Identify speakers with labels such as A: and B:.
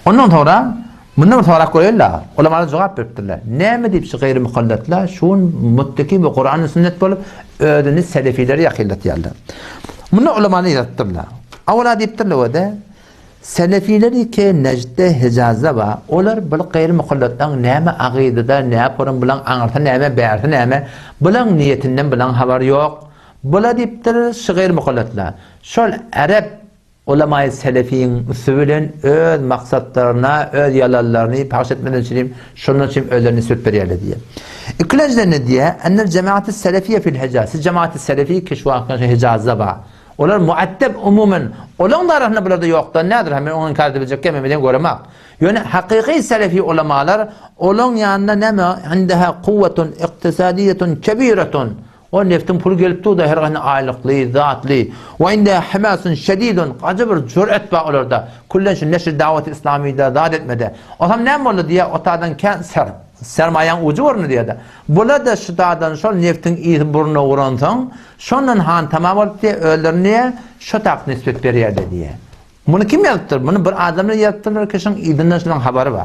A: Ondan soňra mundan bir sorap goýaly-la. Ulamalar jogap beripdirler. Näme diýip şu gaýry mukallatlar şu gün muttaki we Kurany sünnet bolup özüni selefilere ýakynlatýarlar. Munda ulamalar ýazypdyrlar. Awala diýipdirler we de selefileri ke Nejdde, Hijazda bar. Olar bir gaýry mukallatlaryň näme agydyda, näporum bilen aňyrsy näme, bärsi näme, bulaň niýetinden bulaň habary ýok. Bula diýipdir şu gaýry mukallatlar. Şol arap Ulamaýy selefiň üsti bilen öz maksatlaryna, öz ýalanlaryny paş etmeden üçin şondan üçin özlerini nisbet berýärler diýýär. Ikilenjiden ne diýýär? Ennel jemaati selefiýe fil Hijaz. Siz jemaati selefi ki şu wagtda şu Hijazda bar. Olar muaddeb umumen. Olaň arasynda bularda ýokdan nädir? Men ony inkar edebiljek men bilen göremak. Ýöne hakyky selefi ulamalar olaň ýanynda näme? Indeha kuwwetun iktisadiýetun kebiretun. O neftiň puly gelip dur-da, her haýsy aýlykly, zatly. Wa inde himasun şedidun, gaty bir jüret bar olarda. Küllen şu neşr dawat islamyda zat etmede. Osam näme boldy diýýär, o taýdan kän ser, sermaýaň ujy göründi diýýär-de. Bular-da şu taýdan şol neftiň ysy burnuna uransoň, şondan hantama bolup diýýär, özlerini diýýär, şo tak nisbet berýärler diýýär. Muny kim ýazypdyr? Muny bir adamlar ýazypdyrlar ki, şoň yzyndan şolaň habary bar.